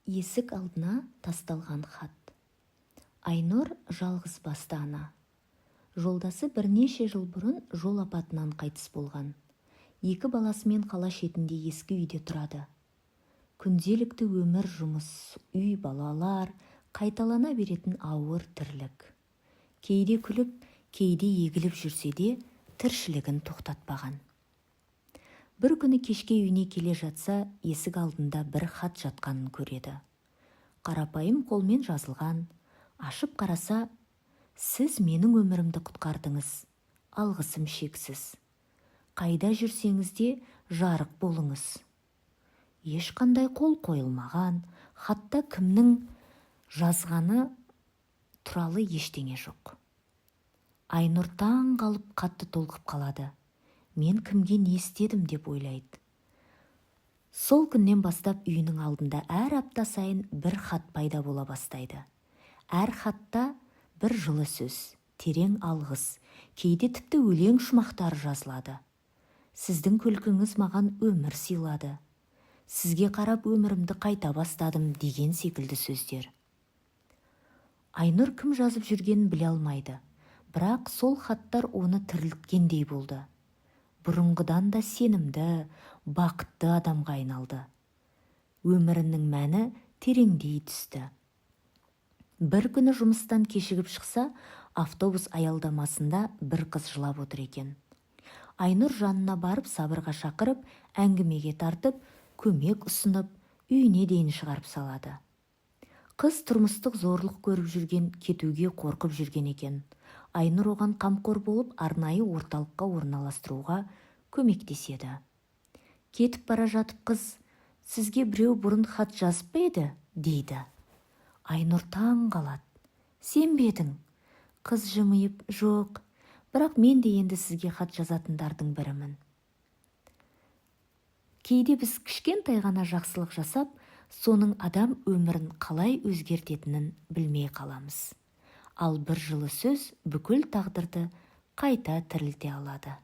Есік алдына тасталған хат. Айнұр – жалғыз басты ана. Жолдасы бірнеше жыл бұрын жол апатынан қайтыс болған. Екі баласымен қала шетінде ескі үйде тұрады. Күнделікті өмір: жұмыс, үй, балалар, қайталана беретін ауыр тірлік. Кейде күліп, кейде егіліп жүрсе де, тіршілігін тоқтатпаған. Бір күні кешке үйіне келе жатса, есік алдында бір хат жатқанын көреді. Қарапайым қолмен жазылған. Ашып қараса: «Сіз менің өмірімді құтқардыңыз, алғысым шексіз. Қайда жүрсеңіз де, жарық болыңыз». Ешқандай қол қойылмаған хатта кімнің жазғаны туралы ештеңе жоқ. Айнұр таң қалып, қатты толқып қалады. «Мен кімге не істедім?» деп ойлайды. Сол күннен бастап үйінің алдында әр апта сайын бір хат пайда бола бастайды. Әр хатта бір жылы сөз, терең алғыс, кейде тіпті өлең шумақтары жазылады. «Сіздің күлкіңіз маған өмір сыйлады», «Сізге қарап өмірімді қайта бастадым» деген секілді сөздер. Айнұр кім жазып жүргенін біле алмайды, бірақ сол хаттар оны тірілткендей болды. Бұрынғыдан да сенімді, бақытты адамға айналды. Өмірінің мәні тереңдей түсті. Бір күні жұмыстан кешігіп шықса, автобус аялдамасында бір қыз жылап отыр екен. Айнұр жанына барып, сабырға шақырып, әңгімеге тартып, көмек ұсынып, үйіне дейін шығарып салады. Қыз тұрмыстық зорлық көріп жүрген, кетуге қорқып жүрген екен. Айнұр оған қамқор болып, арнайы орталыққа орналастыруға көмектеседі. Кетіп бара жатып қыз: «Сізге біреу бұрын хат жазып па еді?» – дейді. Айнұр таң қалады: «Сен бе едің?» Қыз жымиып: «Жоқ, бірақ мен де енді сізге хат жазатындардың бірімін». Кейде біз кішкентай ғана жақсылық жасап, соның адам өмірін қалай өзгертетінін білмей қаламыз. Ал бір жылы сөз бүкіл тағдырды қайта тірілте алады.